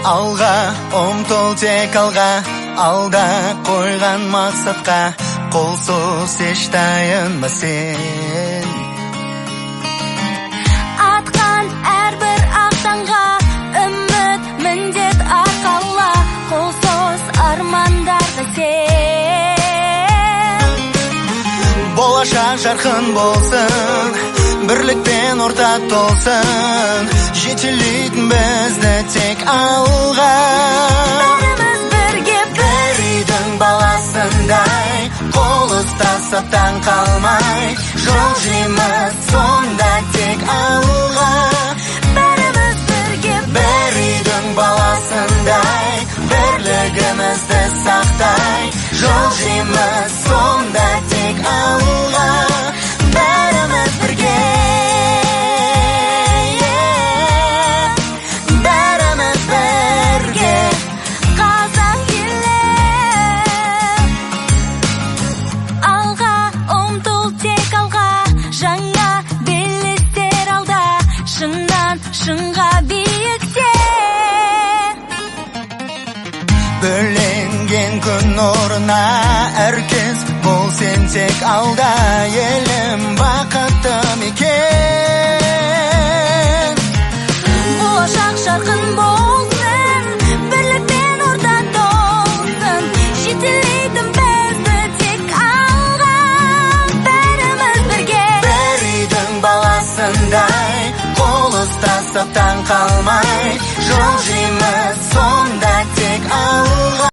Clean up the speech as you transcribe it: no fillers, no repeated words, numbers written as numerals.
Алға ұмтыл, тек алға, алда қойған мақсатқа қол соз, еш тайынба сен. Атқан әрбір ақ таңға үміт, міндет арқала, қол соз армандарға сен. Болашақ жарқын болсын, бірлікпен орта толсын, жетелейтін бізді тек алға. Бәріміз бірге. Бір үйдің баласындай, қол ұстасып таң қалмай, жылжимыз сонда тек алға. Бәріміз бірге. Бір үйдің баласындай, бірлігімізді сақтай, жылжимыз сонда тек алға. Бәріміз бірге, бәріміз бірге. Қазақ елі, алға ұмтыл, тек алға, жаңа белестер алда, шыңнан шыңға биікте. Бөленген күн нұрына әркез бол сен тек алда, елім, бақытты мекен. Болашақ жарқын болсын, бірлікпен орта толсын, жетелейтін бізді тек алға. Бәріміз бірге. Бір үйдің баласындай, қол ұстасып таң қалмай, жылжимыз сонда тек алға.